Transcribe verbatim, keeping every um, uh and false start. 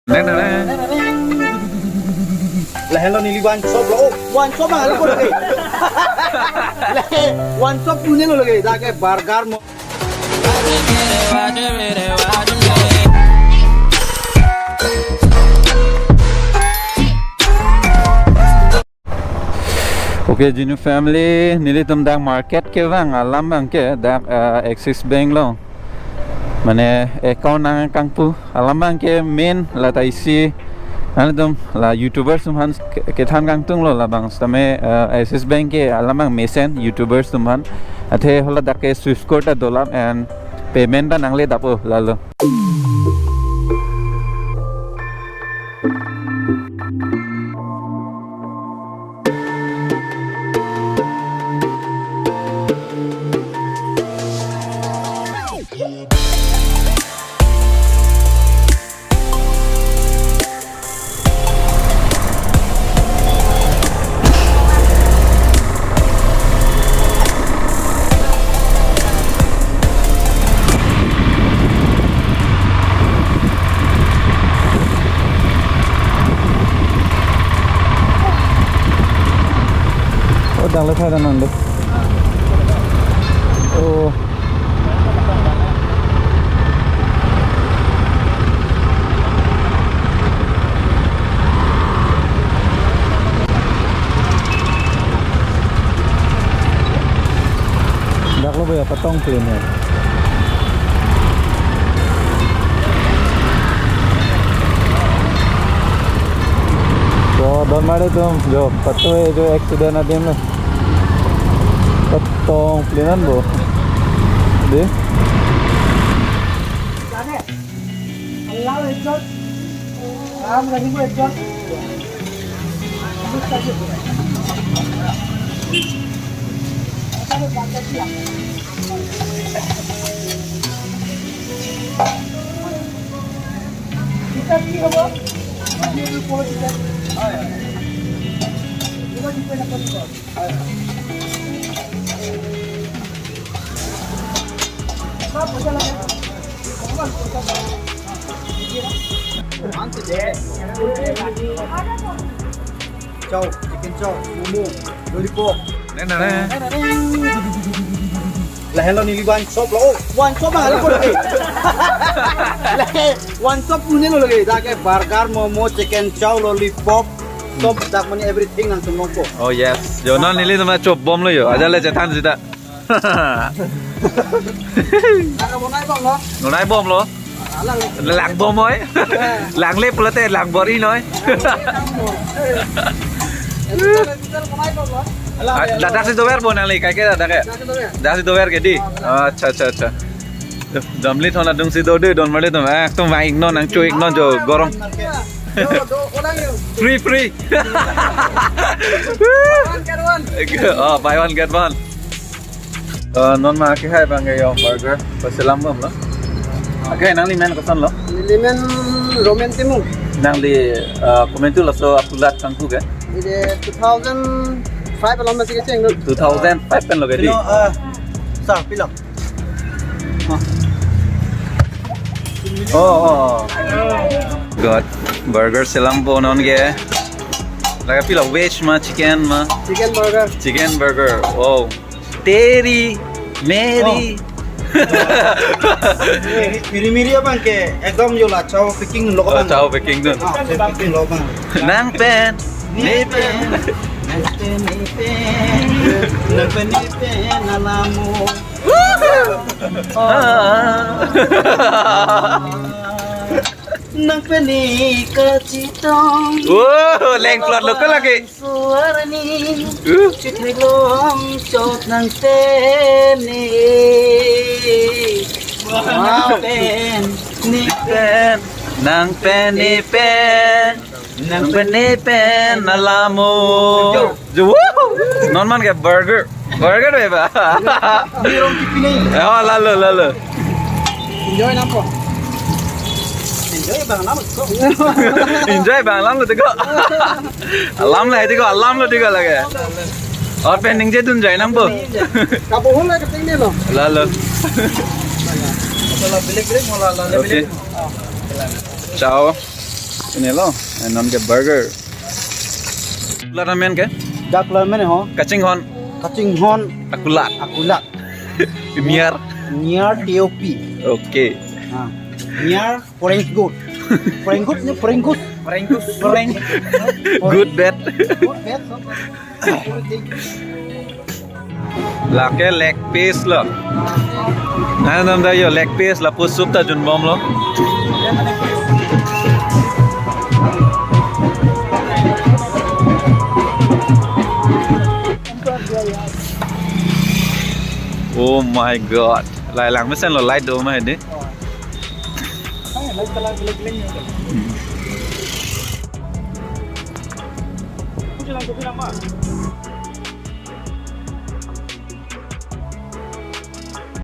Neng, neng, neng. Lahelo neli one shop lo. Oh, one shop ma halo ko lagi. Lahe one shop punya lo lagi. Dak ke burger mo. Okay, Genu family, nelitum dak market kevang alam abang ke dak, eh, Axis Bank lo. Mane account nangkangpu alam abang ke main la ta isi. Nelitum la YouTubers atum aphan ke-, kethan kangtung lo labang sitame, eh, Axis Bank ke alam abang mesen YouTubers atum aphan. Athe hala dak ke Swiss code ta dolang and payment ta nangledappo lalo. Oh, dak le thai nang do. Oh. Dak lo ba ya patong plane ya. So, don mare tum, jo, patoi jo accident adim lo. Patong plane an bo. Dei. Chow, chicken chow, momo, lollipop. Neng, neng, neng. Lahelo neli one shop lo. Oh, one shop ma halo ko lagi. Lahe one shop punya lo lagi. Dak ke burger, momo, chicken chow, lollipop, chop, dak mane everything nangtum longpo. Oh yes. Jo, non nelitum chop bom lo jo. Ajat le chethan sita. Dak bonai bom lo. Bonai bom lo. Alang le. Lang bom oi. Lang le pulote lang bor-i noi. Alang le. Dak si dover bo nangli, kaike dak ke? Dak si dover. Dak si dover ke dei? Acha, acha, acha. Damli thon adung si do dei, don mare tum. Ah, tum vai iknon, nangcho iknon jo, gorom. Do, do, olang yo. Free, free. One get one. Oh, buy one get one. Uh, non ma kehai abang ke jo burger, paselam bom lo. Ake nangli men koson lo? Neli men Roman Timung. Nangli, uh, komantu laso apulat kangpu ke? Neli two thousand five along masih kecil. Two thousand five pen lo ke dei? Pilo, uh, sir, pilo. Oh, oh. God, burger selampo non ke. Lake pilo, veg ma, chicken ma? Chicken burger. Chicken burger. Oh. Teri, Meri. Oh. Miri, miri abang ke ekdom jo la chow packing lo. Oh, abang. Chow packing dun. Ah, chow packing lo abang. Nang pen, ne pen. Nang pen, ne pen. Nang pen, ne pen, alamo. Ah. Nang pen ne kachetong. Wow, lengklot lo ko lake. Suarni. Uh. Chitrik long chot nang pen ne. Wow. Nang pen ne pen. Nang pen ne pen. Nang pen ne pen alamo. Jo, woo! Non man ke burger. Burger dei ba? Ni rong kipi ni. Oh, lalo, lalo. Enjoy nangpo. Enjoy abang alam lo. Enjoy abang alam lo tiko. Alam lo tiko, alam lo tiko lake. Apen ningje dun jai nangpo. Kapo hon la keting ni lo. Lalo. Lalo, bilik, bilik, mo lalo, bilik. Okay. Chow. Ini lo, eh, non ke burger. Kulat amen ke? Dak lo amen ho. Kachinghon. Kachinghon. Akulat. Akulat. Niar. Niar T O P. Oke. Nah. Niar French good. French good ni French good. French good. French. Good bad. Good bad. Lake leg piece lo. Nanam da yo leg piece lapu soup ta junbomlo. Oh my God. Lai lang mesen lo light do ma hedi. Hmm.